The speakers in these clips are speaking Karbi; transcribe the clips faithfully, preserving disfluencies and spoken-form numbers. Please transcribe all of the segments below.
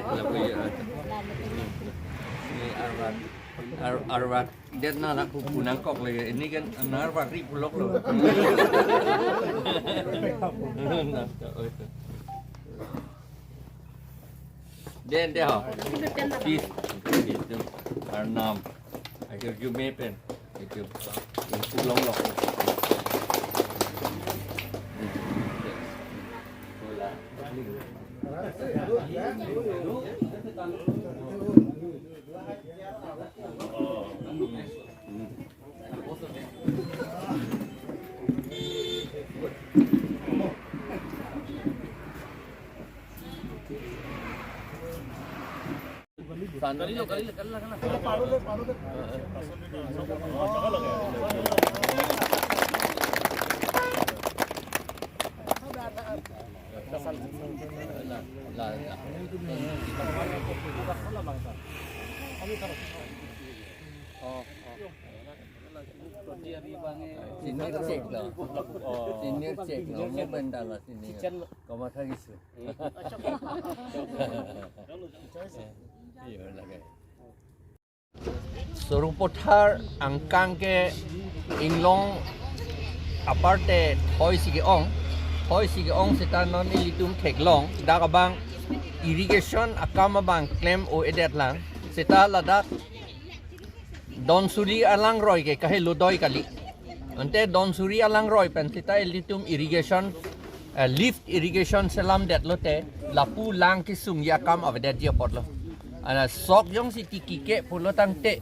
Lapu ya. Ini arwak, ar-, arwak. Det na lapu punang kok lagi. Ini kan arwak ri pulok lo. Den de ho. Sis. Itu. Arnam. Akhir Jume pen. Itu. Yang pulong lo. Bola. Senior cek lo. Senior cek lo. Mo benda lo senior. Komat lagi su. Iyo lagi. Sarupathar angkang ke inglong aparte thoi si ke-ong, thoi si ke-ong seta non ilitum theklong, dak abang irrigation akam abang klem o-edet lang, seta ladak Donsuri alangroi ke kahelo doi kali. Ante Donsuri alangroi pen seta ilitum irrigation, eh, lift irrigation selamdet lote lapu lang kesung akam avedetji apotlo. Ana sok jongsi tiki ke pulo tangte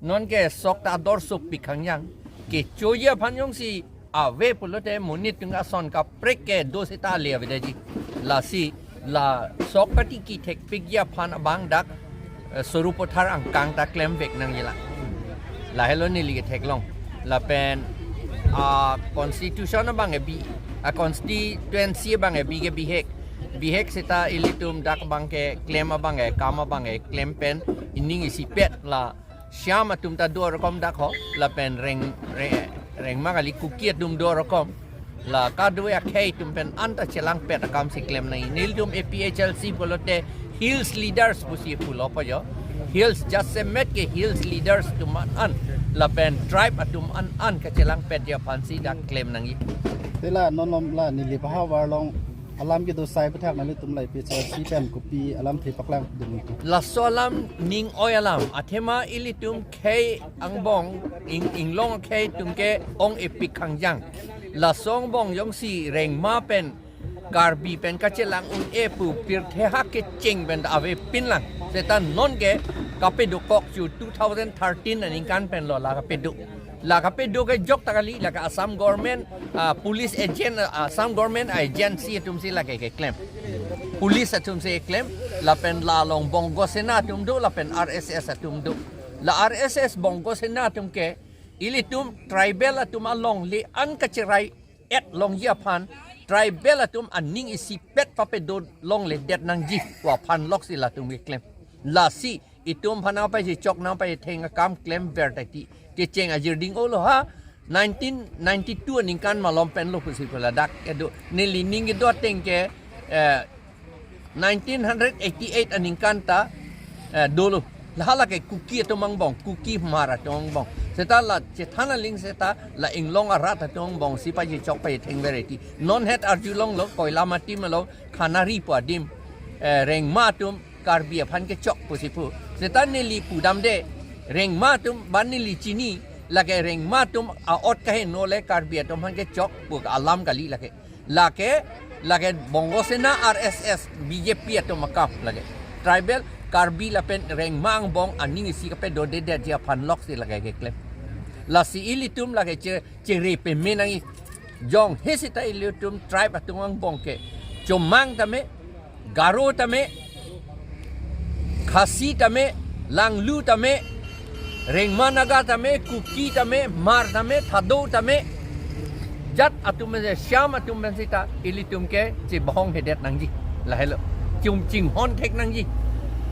non ke sok ta ador sopik hangjang. Kechoji aphan jongsi ave pulote monit atum ason kaprek ke do seta le avedetji. Lasi la sok katiki thekpikji aphan abang dak, eh, Sarupathar angkang ta klemvek nangji la. Lahelo neli ketheklong. Lapen, ah, constitution abang ke bi, ah, constituency abang ke bi ke bihek. Bihek seta ilitum dak abang ke klem abang ke kam abang ke klem pen ining isipet la Shyam atum ta do rokom dak ho, lapen Reng, Re-, Rengma kali Kuki atum do rokom. La kado akhei atum pen anta chelangpet akam si klem nangji. Nelitum A P H L C pulote hills leaders pusi pulo po jo. Hills jasemet ke hills leaders atum an, lapen tribe atum an an kachelangpetji aphan si dak klem nangji. Te la non la neli pahavar along alam kedo sai pathak nelitum la A P H L C pen kopi alamthe paklang dun. Laso alam ning oi alam. Athema ilitum khei angbong ing-, inglong khei atum ke ong-epik hangjang. Laso angbong jongsi Rengma pen Karbi pen kachelang un-e pu pirthe hak kecheng pen avepin lang. Seta non ke kapedo kok chu two thousand thirteen aningkan pen lo la kapedo. La kapedo ke jok ta kali, la ke Assam government, ah, police agent, ah, Assam government agency atum si la ke keklem. Police atum si keklem, lapen la along Bongo Sena atum do, lapen R S S atum do. La R S S Bongo Sena atum ke, ilitum tribal atum alongle an kacherai-et longji aphan, tribal atum aning isipet papedo longledet nangji pu aphan loksi latum keklem. Lasi itum aphan nangpachechok nangpachetheng akam klemver tati. Kecheng ajirding olo ha, nineteen ninety-two aningkan malom pen lo pusi pu ladak kedo. Neli ning kedo ateng ke, eh, nineteen eighty-eight aningkan ta, eh, dolo. La hala ke Kuki atum angbong, Kuki Hmar atum angbong. Seta la chethan aling seta la inglong arat atum angbong si pachechok pachethengver tati. Non het arjulonglo, Koilamati malom, Khanari pu adim, eh, Rengma atum, Karbi aphan kechok pusi pu. Seta neli pudamde, Rengma atum, ba neli chini, la ke Rengma atum a-ot kaheno le Karbi atum aphan kechok pu alam kali la ke. La ke, la ke Bongo Sena, R S S, B J P atum akam la ke. Tribal, Karbi lapen Rengma angbong aning isi kapedodedetji aphan loksi la ke keklem. Lasi ilitum la ke che, chere peme nangji. Jong he seta ilitum tribe atum angbong ke. Chomang tame, Garo tame, Khasi tame, Langlu tame, Rengma Naga tame, Kuki tame, Hmar tame, Thado tame, jat atum pen, Shyam atum pen seta ilitum ke chebohong hedet nangji. Lahelo. Chum chinghon thek nangji.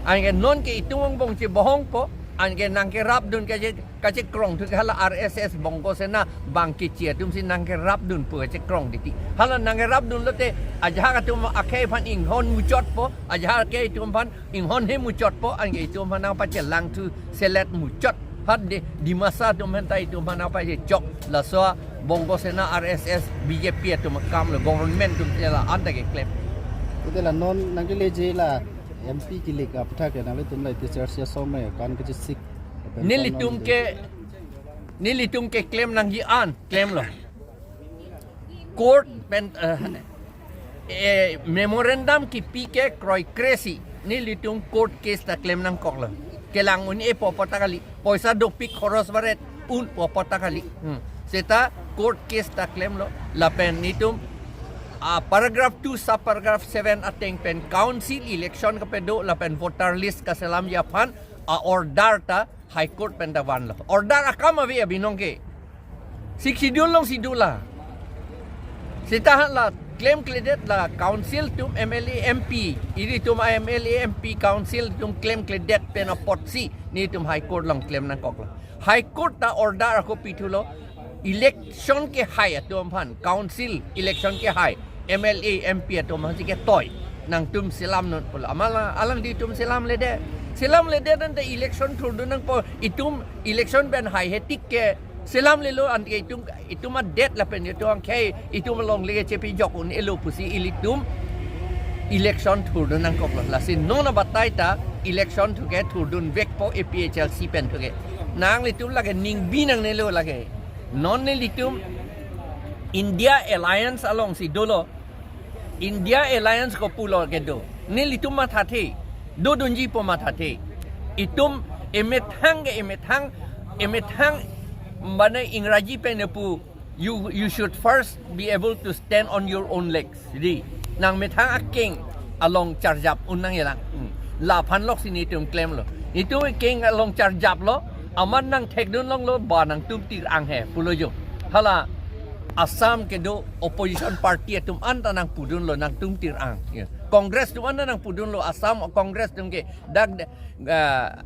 Anke non ke itum angbong chebohongpo, Anke nangkerapdun kache, kachekrong thu ke hala R S S Bongo Sena bang kechi atum si nangkerapdun pu kachekrong titi. Hala nangkerapdun lote ajahak atum akhei aphan inghon muchotpo, ajahak akhei atum aphan inghon he muchotpo, anke itum aphan nangpachelang thu selet muchot. Hat de Dimasa atum aphan ta itum aphan nangpachechok, laso Bongo Sena, R S S, B J P atum akam lo, government atum si la-an ta keklem. Ute la non nangkeleji la M P kilik aputhak ke nanglitum la A P H L C asong me kan kachesik. Nelitum ke, nelitum keklem nangji an klemlo. Court pen, eh, eh, memorandum kipi ke kroikre si nelitum court case ta klem nangkoklo. Kelang un-epo pu ta kali. Poisa dopik khoros varet unpo pu ta kali. Hmm. Seta court case ta klemlo. Lapen netum, ah, paragraph two, sub paragraph seven ateng pen council election kapado lapen voter list kaselamji aphan a-order ta High Court pen ta vanlo. Order akam ave abinong ke. Sixth Schedule along si do la. Seta hala klemkledet la council atum, M L A, M P, ilitum a-M L A, M P, council atum klemkledet pen apotsi netum High Court along klem nangkoklo. High Court ta order ako pithulo, election kehai atum aphan, council election kehai, M L A, M P atum aphan si ketoi, nangtum selamnon pulo. Amat alangtum selamledet. Selamledet ante election thurdun nangpo, itum election pen haihe tik ke selamlelo, anke itum, itum adet lapen itum akhei, itum alongle kechepajok un-elo pusi ilitum election thurdun nangkoklo. Lasi non abatai ta election thu ke thurdunvekpo A P H L C pen thu ke. Nanglitum lake ningbi nangnelo lake. Non nelitum India Alliance along si dolo. India Alliance ko pulo kedo. Nelitum mathathe. Dodunjipo mathathe. Itum emethang ke emethang, emethang mane Ingraji pen pu, you, you should first be able to stand on your own legs. Di, nangmethang akeng along charjap un nangkelang. Hmm. Laphan loksi netum klemlo. Netum akeng along charjaplo, amat nangthekdun longlo, ba nangtum tir-ang he pulo jo. Hala Assam kedo opposition party atum anta nangpudunlo, nangtum tir-ang. Ya. Congress atum anta nangpudunlo, Assam Congress atum ke dak, ah,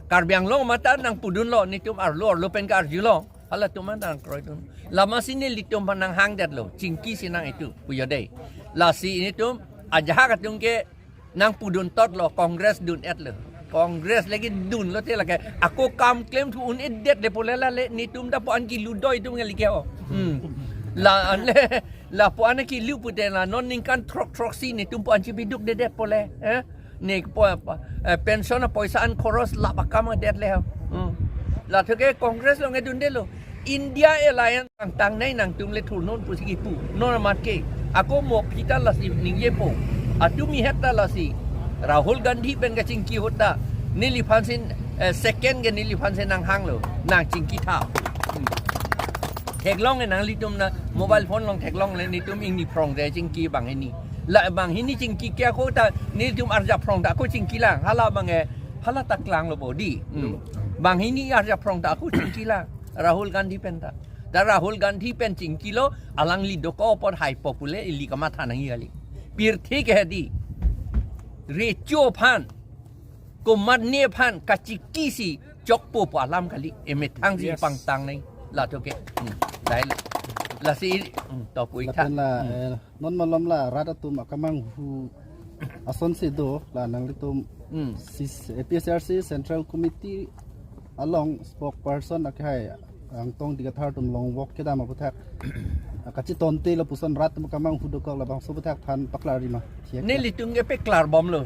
Karbi Anglong mate nangpudunlo, netum arlo arlo pen ke-arjulo. Halatum anta nangkroidun. Lasi nelitum aphan nanghangdetlo, chingki si nang-etu pu jo dei. Lasi netum ajahak atum ke nangpudun totlo, Congress dun-etlo. Congress lagi dunlote lake ako kam klemthu un-edet le pule lale, netum ta pu an kilu doi atum nge like ho. Hmm. La anle, la pu an kilu pute la non ningkan throk throksi netum pu an chibidukdedet pule. Eh? Ne po, eh, pension apoisa an khoros lap akam adet le ho. Hmm. La thu ke Congress along edundelo. India Alliance pangtangnei, nangtum le thurnon pusi kipu. Non amat ke. Ako mo phita lasi ningjepo. Atum ihet ta lasi. Rahul Gandhi pen kachingki ahut ta. Neliphan si, eh, second ke neliphan si nanghanglo. Nangchingkitha. Hmm. Theklong ke nanglitum na mobile phone along theklong le netum ingni phrong de chingki banghini. La banghini chingki ke ako ta netum arjap phrong ta ako chingkilang. Hala bang e, hala ta klanglo bo di. Hmm. Banghini arjap phrong ta ako chingkilang. Rahul Gandhi pen ta. Ta Rahul Gandhi pen chingkilo, alangli dokok apot haipo pule ili kamatha nangji kali. Pirthe ke di. Recho aphan, komatne aphan kachingki si chokpo pu alam kali. Emethang si Yes. pangtangnei. La thu ke. Hmm. Dai. Lasi, hmm, to pu-ik tha. Lapen la, Hmm. eh, non malom la rat atum akamanghu asonsi do la nanglitum Hmm. sis-, A P H L C Central Committee along spokesperson akhai Angtong Dikathar atum longvok kedam aputhak kachitonte lapuson rat atum akamanghu dokok labangso aputhak than paklarji ma? Thiak. Nelitum ke peklar bomlo.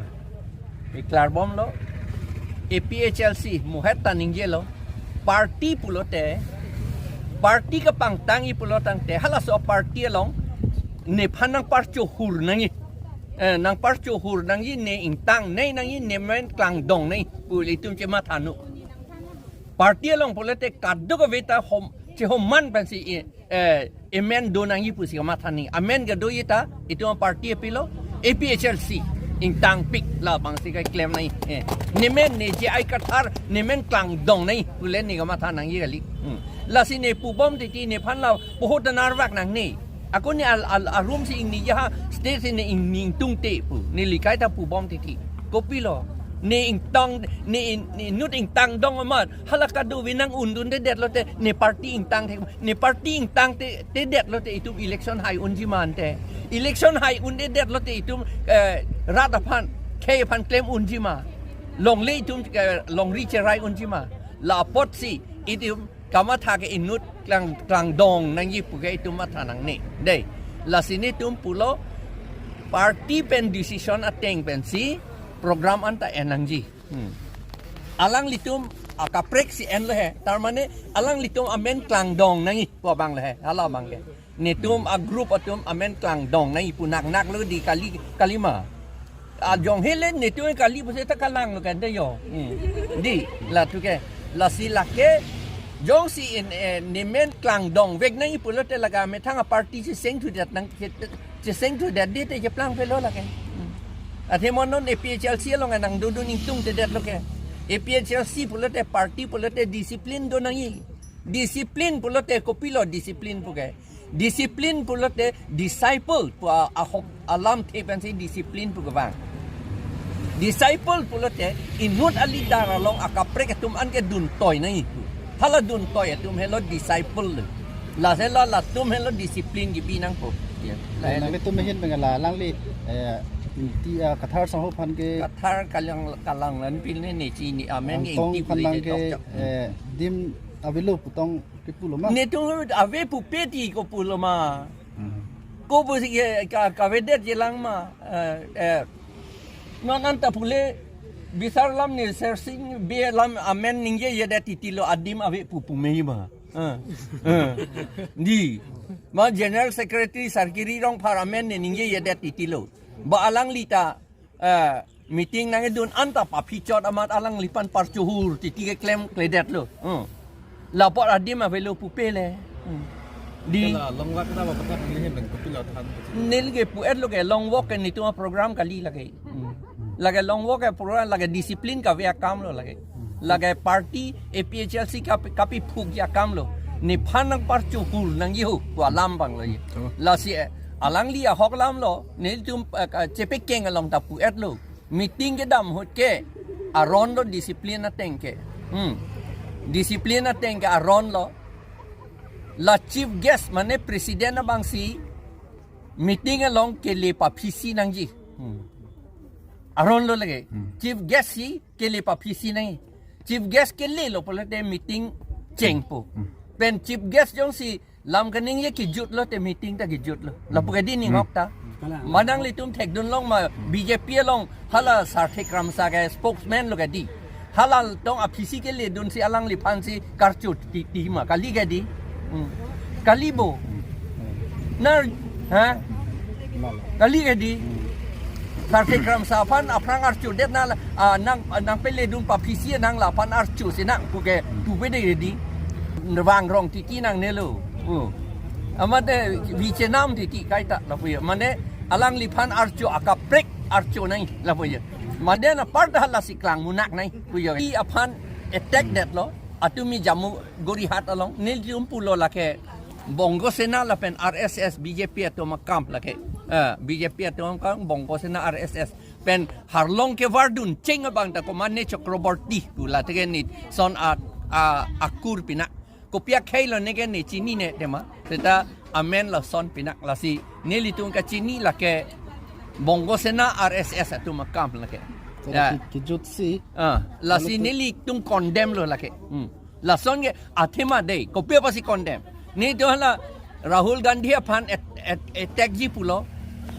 Peklar bomlo. A P H L C muhet ta ningjelo. Party pulote, party kapangtangji pulo tangte, halaso party along nephan nangparchohur nangji. Eh, nangparchohur nangji, ne ingtangnei nangji, ne men klangdongnei pu ilitum chemathanon. Party along pulote kadokave ta hom, chehoman pensi, eh, eh, amen do nangji pusi kamatha nangji. Amen kedoji ta, itum party apilo, A P H L C. Ingtangpik labangsi keklem nangji. Eh, nemen ne J I Kathar, nemen klangdongnei pule ne kamatha nangji kali. Hmm. Lasi ne pubom titi nephan la pohot narvak nangne. Ako ne al, al, arum si ingni ja ha, state si ne ingni tungte pu. Ne likai ta pubom titi. Kopilo. Ne ingtang, ne in-, ne inut ingtang dong amat. Hala kadokave nang undundedet lote, ne party ingtang the, ne party ingtang te, tedet lote itum election hai unji ma ante. Election hai undedet lote itum, eh, rat aphan, khei aphan klem unji ma. Longle itum, eh, longri cherai unji ma. La apotsi, itum kamatha ke inut klang, klangdong nangji pu ke itum matha nangne. Dei, lasi netum pulo party pen decision ateng pensi program anta en nangji. Hmm. Alanglitum akaprek si enlo he. Tar mane alanglitum amen klangdong nangji pu abang le he. Hala abang ke. Netum a-group atum amen klangdong nangji pu nak nak lo di kali, kalima. Ajong hele netum kali pusi ta kalanglo kan de yo. Hmm. Di, la tu ke. Lasi lake jongsi in, eh, nemen klangdongvek nangji pulote lake amethang a-party cheseng thudet nang, che-, cheseng thudet di te cheplang pelo lake. Hmm. Athe mo non A P H L C along nangdodun ingtungtedetlo ke. A P H L C pulote party pulote discipline do nangji. Discipline pulote kopilo discipline pu ke. Discipline pulote disciple pu a-, ahok alamthe pensi discipline pu kevang. Disciple pulote inut a-leader along akaprek atum an ke duntoi nangji pu. Hala duntoi atum helo disciple. Lasi la, latum helo discipline kebi nangpo. Ya. Nanglitum ahin pen la alangli, eh, ti, ah, Kathar sangho aphan ke Kathar kalang, kalang lan pil ne, ne chini amen Angtong ingti aphan pule nang je ke, tok chok. Eh, dim avelo pu tong kipulo ma? Netum ave pupe ti ko pulo ma. Hmm. Ko pusi ke ka, kavedet jelang ma. Eh, eh. Non anta pule bisar lam ne Sersing Bey alam amen ningjejedet titi lo, adim ave pu pume ma. Eh. Eh. Di. Ma General Secretary Sarkiri Rongphar amen ne ningjejedet titi lo. Ba alangli ta, eh, meeting nangkedun anta paphi chot amat alangliphan parchohur titi keklemkledetlo. Hmm. La apot adim avelo pupe le. Hmm. Di. Kala longvak ta ba patak neli hem kopilo than. Neli ke pu-etlo ke longvak ke netum a-program kali lake. Hmm. Lake longvak ke program lake discipline kave akam lo lake. Lake party A P H L C kapi, kapiphukji akam lo. Nephan nangparchohur nangji ho pu alam abang lo ye. Oh. Lasi, eh, alangli ahok alam lo, netum, eh, ka-, chepekeng along ta pu-etlo. Meeting kedam ahut ke aron lo discipline ateng ke. Hmm. Discipline ateng ke aron lo. La chief guest mane president abangsi meeting along kele paphisi nangji. Hmm. Aron lo lake. Hmm. Chief guest si kele paphisi nangji. Chief guest kelelo pulote meeting chengpo. Hmm. Pen chief guest jongsi lam kaningje kejutlo te meeting ta kejutlo. Lapu ke di ning Hmm. hok ta. Kalang. Ma nanglitum thekdun long ma B J P along hala Sarthe Kramsa ke spokesman lo ke di. Hala tong aphisi keledunsi alangliphansi karcho ti, ti ma kali ke di. Hmm. Kali bo. Na, ha? Kali ke di. Sarthe Kramsa aphan aphrang archodet na la, ah, nang, nangpeledun paphisi nang laphan archo si nang pu ke pu pede ke di. Vangrong titi nangnelo. Oh. Amat, eh, vichenam titi kaita lapu ye. Mane alangliphan archo akaprek archo nang lapu ye. Mane na parda hala si klang munak nang pu ye. I aphan attack detlo. Atumi jamu Gorihat along nelitum pulo lake Bongo Sena lapen R S S B J P atum akam lake. Eh, B J P atum akam, Bongo Sena, R S S. Pen harlong kevardun cheng abang ta komat ne Chakraborty pu la teke ne son a, a, akur pinak. Kopi akhei lo ne ke ne chinine tema. Seta amen lason pinak lasi nelitum kachini lake Bongo Sena R S S atum akam lake. Seta Ya. ki-, kejutsi. Ah, lasi Lalu tu- nelitum condemn lo lake. Hmm. Lason ke athema dei, kopi apotsi condemn? Netum hala Rahul Gandhi aphan at-, at-, attack ji pulo,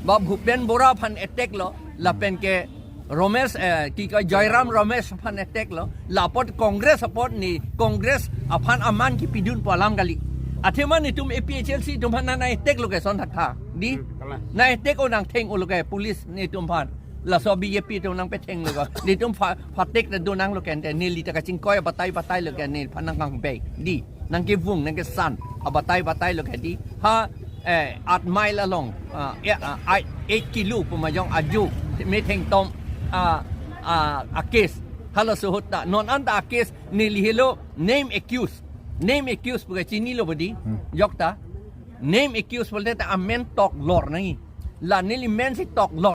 ba Bhupen Bora aphan attack lo, lapen ke Ramesh, eh, ki ka Joyram Ramesh aphan attack lo, la apot Congress apot ne, Congress aphan aman kipidun pu alam kali. Athema netum A P H L C atum aphan na, na attack lo ke son thak tha. Di? Hmm, kalang. Na attack o nangtheng o lo ke police netum aphan. Laso B J P atum nangpethenglo ko. Netum pha-, phatek ta do nanglo ke ante. Neli ta kachingkoi abatai batai lo ke nephan nangkangbei. Di, nangkevung, nangkesan. Abatai batai lo ke di. Ha, eh, aat mile along. Ah, ya, ah, ai, eight kilo pu majong aju. Metheng tom, ah, ah, a-case. Halaso ahut ta. Non anta a-case neli helo name accused. Name accused pu ke chinilo bo di. Hmm. Jokta. Name accused pulote ta amen toklor nangji. La neli men si toklor.